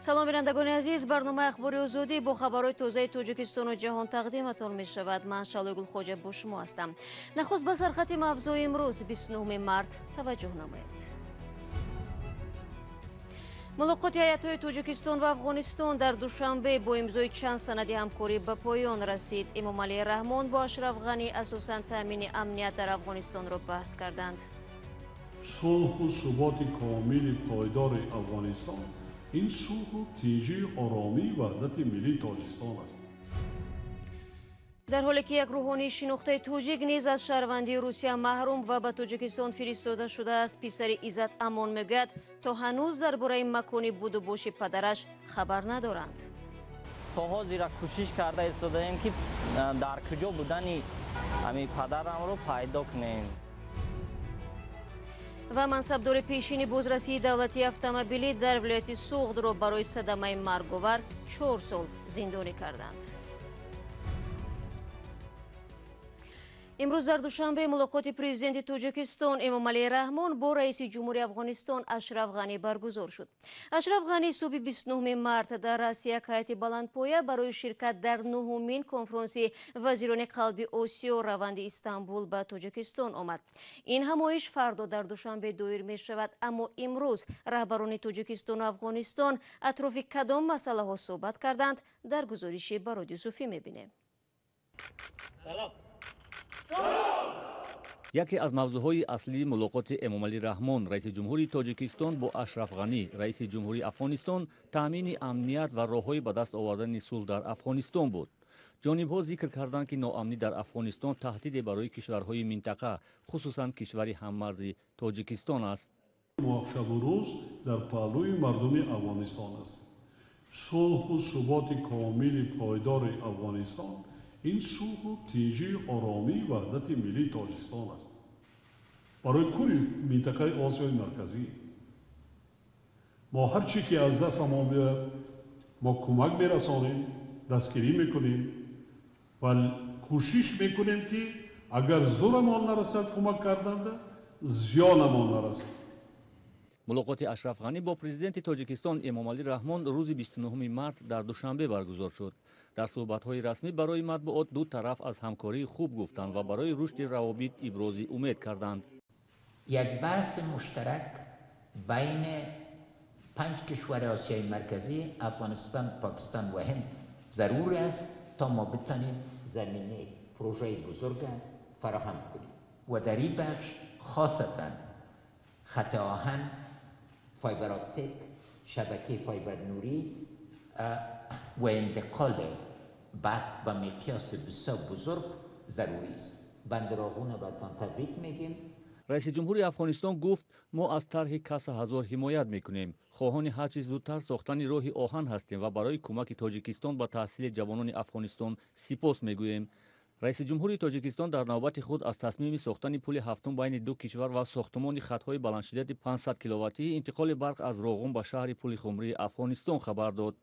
Салом, бинандагони азиз. Барномаи Ахбори Озодӣ бо хабарҳои тозаи Тоҷикистону ҷаҳон тақдиматон мешавад. Ман Шалои Гулхоҷа бо шумо ҳастам. Нахуст ба сархати мавзӯи имрӯз, 29 март, таваҷҷӯҳ намоед. Мулоқоти ҳайатҳои Тоҷикистон ва Афғонистон дар Душанбе бо имзои чанд санади ҳамкорӣ ба поён расид. Эмомалӣ Раҳмон бо Ашраф Ғанӣ асосан таъмини амният дар Афғонистонро баҳс карданд. Сулҳу суботи комили пойдори Афғонистон ин сулҳу тинҷии оромии ваҳдати миллии Тоҷикистон аст. Дар ҳоле ки як рӯҳонии шинохтаи тоҷик низ аз шаҳрвандии Русия маҳрум ва ба Тоҷикистон фиристода шудааст, писари Иззат Амон мегӯяд, то ҳанӯз дар бораи макони будубоши падараш хабар надоранд. То ҳозира кӯшиш карда истодаем, ки дар куҷо будани ҳамин падарамро пайдо кунем. Ва мансабдори пешини бозрасии давлатии автомобилӣ дар вилояти Суғдро барои садамаи марговар 4 сол зиндонӣ карданд. Имрӯз дар Душанбе мулоқоти президенти Тоҷикистон Эмомалӣ Раҳмон бо раиси ҷумҳури Афғонистон Ашраф Ғанӣ баргузор шуд. Ашраф Ғанӣ субҳи 29 март дар раъси як ҳайати баландпоя барои ширкат дар нуҳумин конфронси вазирони қалби Осиё, раванди Истанбул, ба Тоҷикистон омад. Ин ҳамоиш фардо дар Душанбе доир мешавад, аммо имрӯз раҳбарони Тоҷикистону Афғонистон атрофи кадом масъалаҳо суҳбат карданд, дар гузориши Барод Юсуфӣ мебинем. Яке аз мавзӯъҳои аслии мулоқоти Эмомалӣ Раҳмон, раиси ҷумҳури Тоҷикистон, бо Ашраф Ғанӣ, раиси ҷумҳурии Афғонистон, таъмини амният ва роҳҳои ба даст овардани сулҳ дар Афғонистон буд. Ҷонибҳо зикр карданд, ки ноамнӣ дар Афғонистон таҳдиде барои кишварҳои минтақа, хусусан кишвари ҳаммарзи Тоҷикистон аст. Мо шабу рӯз дар паҳлӯи мардуми Афғонистон аст. Сулҳу суботи комили пойдори Афғонистон ин сулҳу тинҷии оромии ваҳдати миллии Тоҷикистон аст. Барои кулли минтақаи Осиёи Марказӣ мо ҳар чӣ ки аз дастамон биёяд, мо кӯмак мерасонем, дастгирӣ мекунем ва кӯшиш мекунем, ки агар зӯрамон нарасад кӯмак карданда, зиёнамон нарасад. Мулоқоти Ашраф Ғанӣ бо президенти Тоҷикистон Эмомалӣ Раҳмон рӯзи 29 март дар Душанбе баргузор шуд. Дар суҳбатҳои расмӣ барои матбуот ду тараф аз ҳамкории хуб гуфтанд ва барои рушди равобит ибрози умед карданд. یک بحث مشترک بین پنج کشور آسیای مرکزی، افغانستان، پاکستان و هند ضرور است تا ما بتانیم زمینه پروژه بزرگ فراهم کنیم و در این بخش خاصتا خط آهن، fiber optic، شبکه فایبر نوری و انتقال برق به مقیاس بسیار بزرگ ضروری است. بندر روغون برتان تبریک میگیم. Раиси ҷумҳури Афғонистон гуфт: «Мо аз тарҳи Каса ҳазор ҳимоят мекунем, хоҳони ҳарчи зудтар сохтани роҳи оҳан ҳастем ва барои кӯмаки Тоҷикистон ба таҳсили ҷавонони Афғонистон сипос мегӯем». Раиси ҷумҳури Тоҷикистон дар навбати худ аз тасмими сохтани пули ҳафтум байни ду кишвар ва сохтумони хатҳои баландшиддати 500 киловаттии интиқоли барқ аз Роғун ба шаҳри Пули Хумрии Афғонистон хабар дод.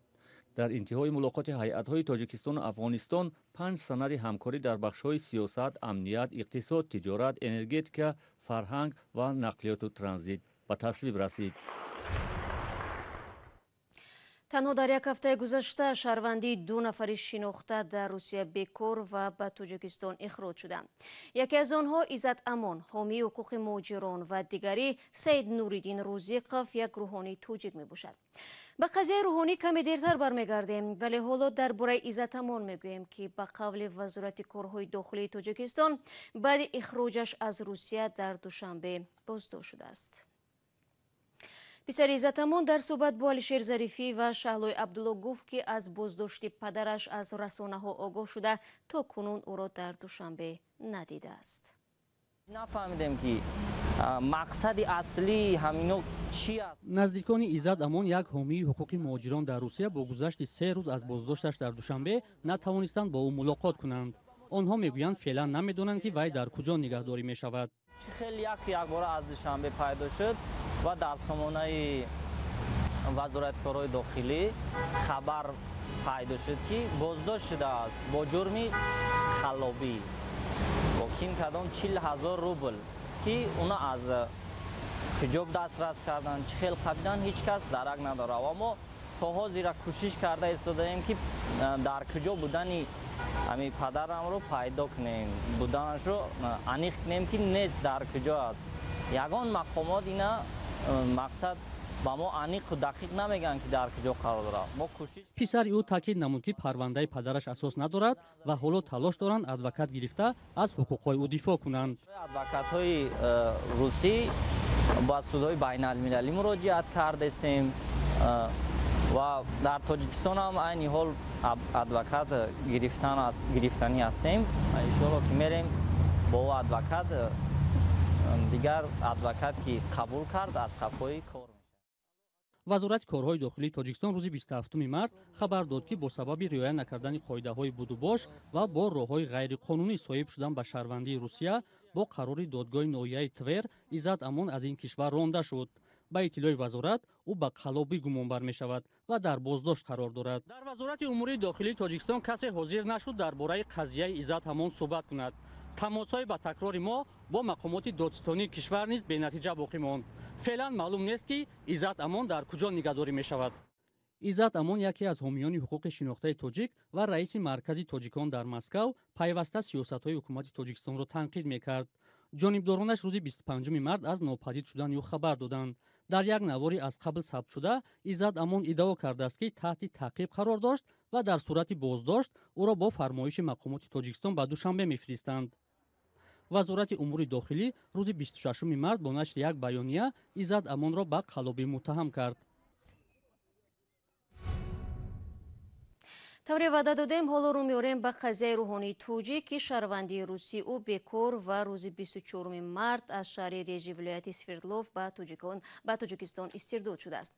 Дар интиҳои мулоқоти ҳайатҳои Тоҷикистону Афғонистон панҷ санади ҳамкорӣ дар бахшҳои сиёсат, амният, иқтисод, тиҷорат, энергетика, фарҳанг ва нақлиёту транзит ба тасвиб расид. Танҳо дар як ҳафтаи гузашта шаҳрвандии ду нафари шинохта дар Русия бекор ва ба Тоҷикистон ихроҷ шуданд. Яке аз онҳо Иззат Амон, ҳомии ҳуқуқи муҳоҷирон, ва дигарӣ Саид Нуриддин Рӯзиқов, як рӯҳонии тоҷик мебошад. Ба қазияи рӯҳонӣ каме дертар бармегардем, вале ҳоло дар бораи Иззат Амон мегӯем, ки ба қавли Вазорати корҳои дохилии Тоҷикистон баъди ихроҷаш аз Русия дар Душанбе боздошт шудааст. Писари Иззат Амон дар суҳбат бо Алишер Зарифӣ ва Шаҳлои Абдулло гуфт, ки аз боздошти падараш аз расонаҳо огоҳ шуда, то кунун ӯро дар Душанбе надидааст. Нафаҳмидем, ки мақсади аслии ҳамино чи аст. Наздикони Иззат Амон, як ҳомии ҳуқуқи муҳоҷирон дар Русия, бо гузашти 3 рӯз аз боздошташ дар Душанбе натавонистанд бо ӯ мулоқот кунанд. Онҳо мегӯянд, феълан намедонанд, ки вай дар куҷо нигаҳдорӣ мешавад. Чӣ хел як якбора аз Душанбе пайдо шуд ва дар сомонаи Вазорати корҳои дохилӣ хабар пайдо шуд, ки боздошт шудааст бо ҷурми қаллобӣ бо ким кадом 40 000 рубл, ки уна аз куҷо дастрас кардан, чӣ хел қабидан, ҳеҷ кас дарак надорад. Ва мо То ҳозира кӯшиш карда истодаем, ки дар куҷо будани ҳамин падарамро пайдо кунем, буданашро аниқ кунем, ки не дар куҷо аст. Ягон мақомот ина мақсад ба мо аниқу дақиқ намегӯянд, ки дар куҷо қарор дорад. Мо кӯшиш. Писари ӯ таъкид намуд, ки парвандаи падараш асос надорад ва ҳоло талош доранд адвокат гирифта аз ҳуқуқҳои ӯ дифоъ кунанд. Адвокатҳои русӣ ба судҳои байналмилалӣ муроҷиат кардесем ва дар Тоҷикистон ҳам айни ҳол адвокат гирифтанӣ ҳастем. Иншоалло, ки мерем бо адвокат, дигар адвокат ки қабул кард, аз қафои кор. Вазорати корҳои дохилии Тоҷикистон рӯзи 27 март хабар дод, ки бо сабаби риоя накардани қоидаҳои будубош ва бо роҳҳои ғайриқонунӣ соҳиб шудан ба шаҳрвандии Русия бо қарори додгоҳи ноҳияи Твер Иззат Амон аз ин кишвар ронда шуд. Ба иттилои вазорат, ӯ ба қаллобӣ гумонбар мешавад ва дар боздошт қарор дорад. Дар Вазорати умури дохилии Тоҷикистон касе ҳозир нашуд дар бораи қазияи Иззат Амон суҳбат кунад. Тамосҳои ба такрори мо бо мақомоти додситонии кишвар низ бенатиҷа боқӣ монд. Феълан маълум нест, ки Иззат Амон дар куҷо нигаҳдорӣ мешавад. Иззат Амон, яке аз ҳомиёни ҳуқуқи шинохтаи тоҷик ва раиси Маркази тоҷикон дар Москав, пайваста сиёсатҳои ҳукумати Тоҷикистонро танқид мекард. Ҷонибдоронаш рӯзи 25 март аз нопадид шудани ӯ хабар доданд. Дар як навори аз қабл сабтшуда Иззат Амон иддао кардааст, ки таҳти таъқиб қарор дошт ва дар сурати боздошт ӯро бо фармоиши мақомоти Тоҷикистон ба Душанбе мефиристанд. Вазорати умури дохилӣ рӯзи 26 март бо нашри як баёния Иззат Амонро ба қаллобӣ муттаҳам кард. Тавре ваъда додем, ҳоло рӯ меорем ба қазияи рӯҳонии тоҷик, ки шаҳрвандии русӣ ӯ бекор ва рӯзи 24 март аз шаҳри Режи вилояти Свердлов ба Тоҷикистон истирдод шудааст.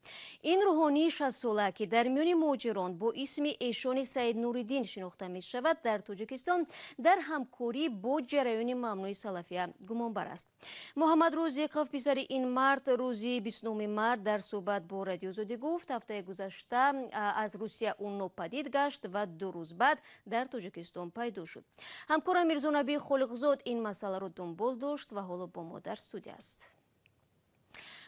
Ин рӯҳонии 60-сола, ки дар миёни муҳоҷирон бо исми Эшони Саид Нуриддин шинохта мешавад, дар Тоҷикистон дар ҳамкорӣ бо ҷараёни мамнӯи салафия гумонбар аст. Муҳаммад Рӯзиқов, писари ин мард, рӯзи 29 март дар суҳбат бо Радиозодӣ гуфт, ҳафтаи гузашта аз Русия ӯ нопадид гашт ва 2 рӯз баъд дар Тоҷикистон пайдо шуд. Ҳамкорам Мирзонаби Холиқзод ин масъаларо дунбол дошт ва ҳоло бо мо дар студия аст.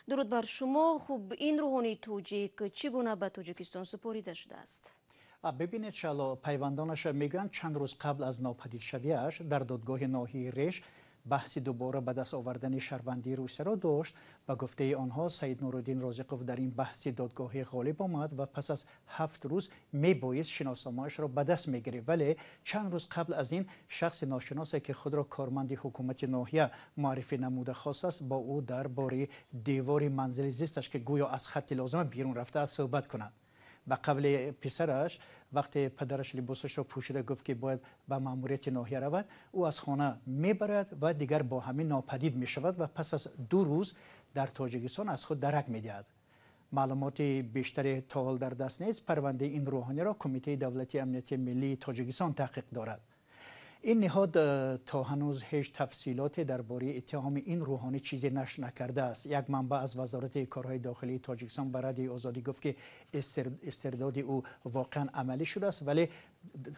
Дуруд бар шумо. Хуб, ин рӯҳонии тоҷик чӣ гуна ба Тоҷикистон супорида шудааст? Бибинед, шало, пайвандонаш мегӯянд, чанд рӯз қабл аз нопадидшавиаш дар додгоҳи ноҳияи Реш баҳси дубора ба даст овардани шаҳрвандии Русияро дошт. Ба гуфтаи онҳо, Саид Нуруддин Розиқов дар ин баҳси додгоҳӣ ғолиб омад ва пас аз 7 рӯз мебоист шиносномаашро ба даст мегирифт. Вале чанд рӯз қабл аз ин шахси ношиносе, ки худро корманди ҳукумати ноҳия муаррифӣ намуда, хостааст бо ӯ дар бораи девори манзили зисташ, ки гӯё аз хатти лозима берун рафтааст, суҳбат кунад. Ба қавли писараш, вақте падараш либосашро пӯшида гуфт, ки бояд ба маъмурияти ноҳия равад, ӯ аз хона мебарад ва дигар бо ҳамин нопадид мешавад ва пас аз 2 рӯз дар Тоҷикистон аз худ дарак медиҳад. Маълумоти бештаре то ҳол дар даст нест. Парвандаи ин рӯҳониро Кумитаи давлатии амнияти миллии Тоҷикистон таҳқиқ дорад. Ин ниҳод то ҳанӯз ҳеҷ тафсилоте дар бораи иттиҳоми ин рӯҳонӣ чизе нашр накардааст. Як манбаъ аз Вазорати корҳои дохилии Тоҷикистон ба Радиои Озодӣ гуфт, ки истирдоди ӯ воқеан амалӣ шудааст, вале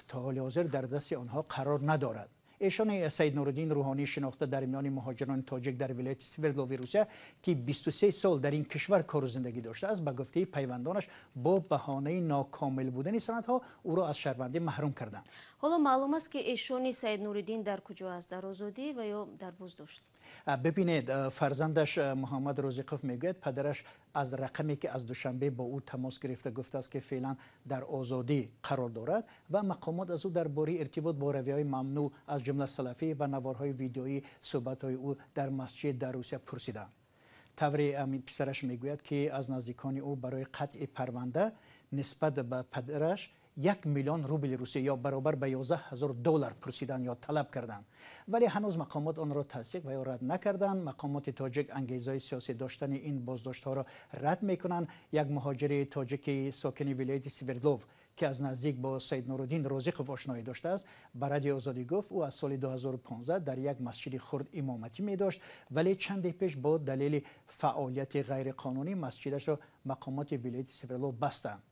то ҳоли ҳозир дар дасти онҳо қарор надорад. Эшони Саид Нуруддин, рӯҳонии шинохта дар миёни муҳоҷирони тоҷик дар вилояти Свердлови Русия, ки 23 сол дар ин кишвар кору зиндагӣ доштааст, ба гуфтаи пайвандонаш бо баҳонаи нокомил будани санадҳо ӯро аз шаҳрвандӣ маҳрум карданд. Ҳоло маълум аст, ки Эшони Саид Нуриддин дар куҷо аст, дар озодӣ ва ё дар боздошт? Бибинед, фарзандаш Муҳаммад Розиқов мегӯяд, падараш аз рақаме, ки аз Душанбе бо ӯ тамос гирифта, гуфтааст, ки феълан дар озодӣ қарор дорад ва мақомот аз ӯ дар бораи иртибот бо равияҳои мамнӯъ, аз ҷумла салафӣ, ва наворҳои видеоии суҳбатҳои ӯ дар масҷид дар Русия пурсиданд. Тавре писараш мегӯяд, ки аз наздикони ӯ барои қатъи парванда нисбат ба падараш 1 миллион рубли русия ё баробар ба 11 ҳазор доллар пурсиданд ё талаб карданд, вале ҳанӯз мақомот онро тасдиқ ва ё рад накарданд. Мақомоти тоҷик ангезаҳои сиёсӣ доштани ин боздоштҳоро рад мекунанд. Як муҳоҷири тоҷики сокини вилояти Свердлов, ки аз наздик бо Саид Нуруддин Розиқов ошноӣ доштааст, ба Радиои Озодӣ гуфт, ӯ аз соли 2015 дар як масҷиди хурд имоматӣ медошт, вале чанде пеш бо далели фаъолияти ғайриқонунӣ масҷидашро мақомоти вилояти Свердлов бастанд.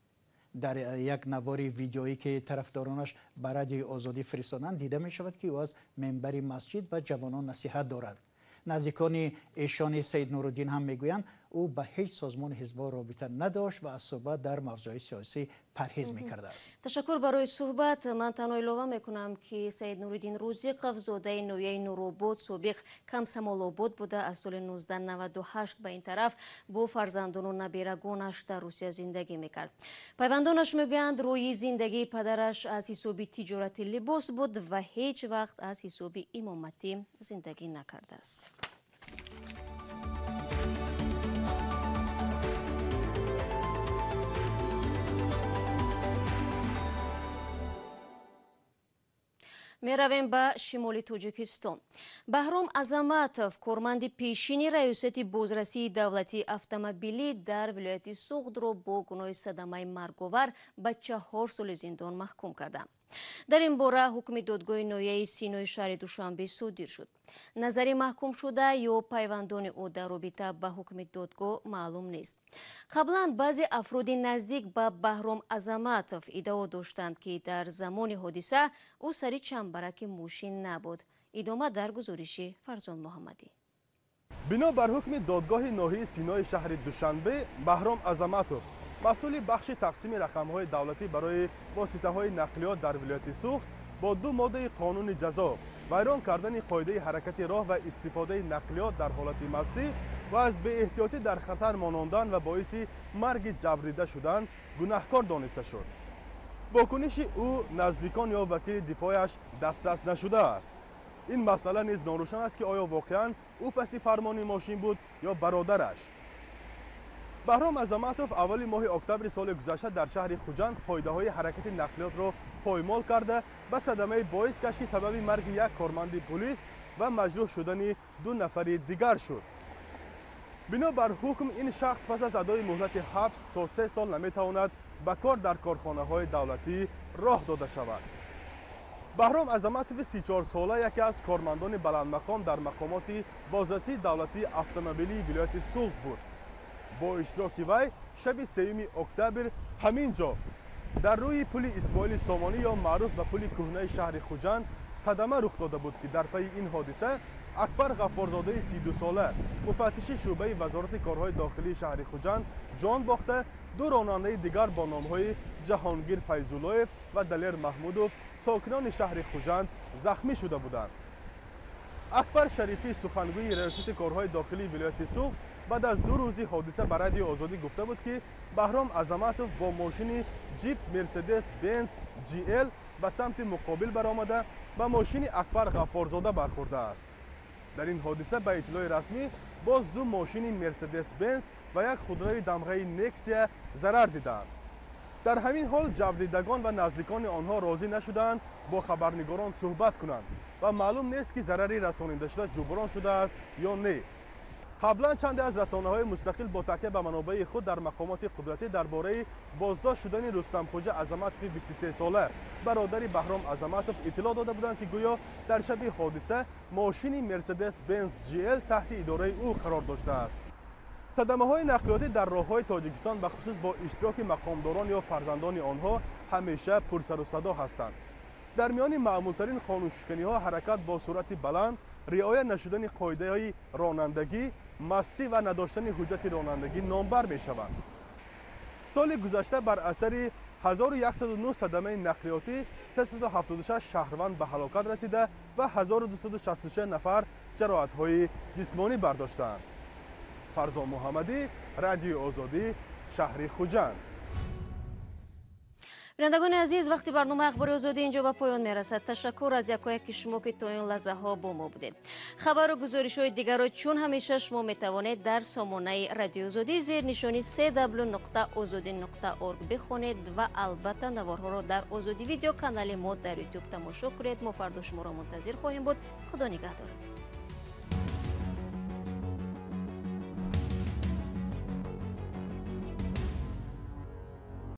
Дар як навори видеоӣ, ки тарафдоронаш ба Радиои Озодӣ фиристоданд, дида мешавад, ки ӯ аз минбари масҷид ба ҷавонон насиҳат дорад. Наздикони эшони Саид Нуруддин ҳам мегӯянд, ӯ ба ҳеҷ созмони ҳизбҳо робита надошт ва аз суҳбат дар мавзӯи сиёсӣ парҳез мекардааст. Ташаккур барои суҳбат. Ман танҳо илова мекунам, ки Саид Нуриддин Рӯзиқов зодаи ноҳияи Нуробод, собиқ Комсомолобод буда, аз соли 1998 ба ин тараф бо фарзандону наберагонаш дар Русия зиндагӣ мекард. Пайвандонаш мегӯянд, рӯи зиндагии падараш аз ҳисоби тиҷорати либос буд ва ҳеҷ вақт аз ҳисоби имоматӣ зиндагӣ накардааст. Меравем ба шимоли Тоҷикистон. Баҳром Азаматов, корманди пешини раёсати бозрасии давлатии автомобилӣ дар вилояти Суғдро бо гуноҳи садамаи марговар ба 4 соли зиндон маҳкум карданд. Дар ин бора ҳукми додгоҳи ноҳияи Синои шаҳри Душанбе содир шуд. Назари маҳкумшуда ё пайвандони ӯ дар робита ба ҳукми додгоҳ маълум нест. Қаблан баъзе афроди наздик ба Баҳром Азаматов иддао доштанд, ки дар замони ҳодиса ӯ сари чамбараки мошин набуд. Идома дар гузориши Фарзон Муҳаммадӣ. Бино бар ҳукми додгоҳи ноҳияи Синои шаҳри Душанбе, Баҳром Азаматов, масъули бахши тақсими рақамҳои давлатӣ барои воситаҳои нақлиёт дар вилояти Суғд, бо 2 моддаи қонуни ҷазо, вайрон кардани қоидаи ҳаракати роҳ ва истифодаи нақлиёт дар ҳолати мастӣ ва аз беэҳтиётӣ дар хатар монондан ва боиси марги ҷабрдида шудан гунаҳкор дониста шуд. Вокуниши ӯ наздикон ё вакили дифояш дастрас нашудааст. Ин масъала низ норӯшан аст, ки оё воқеан ӯ паси фармони мошин буд ё бародараш. Баҳром Азаматов аввали моҳи октябри соли гузашта дар шаҳри Хуҷанд қоидаҳои ҳаракати нақлиётро поймол карда, ба садамаи боис гашт, ки сабаби марги як корманди пулис ва маҷрӯҳ шудани 2 нафари дигар шуд. Бино бар ҳукм, ин шахс пас аз адои муҳлати ҳабс то 3 сол наметавонад ба кор дар корхонаҳои давлатӣ роҳ дода шавад. Баҳром Азаматови 34сола яке аз кормандони баландмақом дар мақомоти бозрасии давлатии автомобилии вилояти Суғд буд. Бо иштироки вай шаби 3 октябр ҳамин ҷо дар рӯи пули Исмоили Сомонӣ ё маъруф ба пули кӯҳнаи шаҳри Хуҷанд садама рух дода буд, ки дар пайи ин ҳодиса Акбар Ғаффорзодаи 32сола, муфаттиши шӯъбаи вазорати корҳои дохилии шаҳри Хуҷанд ҷон бохта, 2 ронандаи дигар бо номҳои Ҷаҳонгир Файзуллоев ва Далер Маҳмудов, сокинони шаҳри Хуҷанд, захмӣ шуда буданд. Акбар Шарифӣ, сухангӯи раёсати корҳои дохилии вилояти Суғд, баъд аз 2 рӯзи ҳодиса ба Радиои Озодӣ гуфта буд, ки Баҳром Азаматов бо мошини ҷип Мерседес Бенз GL ба самти муқобил баромада ба мошини Акбар Ғаффорзода бархӯрдааст. Дар ин ҳодиса ба иттилои расмӣ боз 2 мошини Мерседес Бенз ва як худрави дамғаи Нексия зарар дидаанд. Дар ҳамин ҳол ҷабрдидагон ва наздикони онҳо розӣ нашудаанд бо хабарнигорон суҳбат кунанд ва маълум нест, ки зарари расонидашуда ҷуброн шудааст ё не. Қаблан чанде аз расонаҳои мустақил бо такя ба манобеи худ дар мақомоти қудратӣ дар бораи боздошт шудани Рустамхӯҷа Азаматови 23сола, бародари Баҳром Азаматов, иттилоъ дода буданд, ки гӯё дар шаби ҳодиса мошини Мерседес Бенз GL таҳти идораи ӯ қарор доштааст. Садамаҳои нақлиётӣ дар роҳҳои Тоҷикистон, бахусус бо иштироки мақомдорон ё фарзандони онҳо, ҳамеша пурсарусадо ҳастанд. Дар миёни маъмултарин қонуншиканиҳо ҳаракат бо суръати баланд, риоя нашудани қоидаҳои ронандагӣ, мастӣ ва надоштани ҳуҷҷати ронандагӣ номбар мешаванд. Соли гузашта бар асари 1109 садамаи нақлиётӣ 376 шаҳрванд ба ҳалокат расида ва 1266 нафар ҷароҳатҳои ҷисмонӣ бардоштаанд. Фарзон Муҳаммадӣ, Радиои Озодӣ, шаҳри Хуҷанд. Бинандагони азиз, вақти барномаи Ахбори Озодӣ инҷо ба поён мерасад. Ташаккур аз якояки шумо, ки то ин лаҳзаҳо бо мо будед. Хабару гузоришҳои дигарро чун ҳамеша шумо метавонед дар сомонаи Радиои Озодӣ зер нишони cw.ozodi.org бихонед ва албатта наворҳоро дар Озодӣ видео канали мо дар YouTube тамошо кунед. Мо фардо шуморо мунтазир хоҳем буд. Худо нигаҳдорад.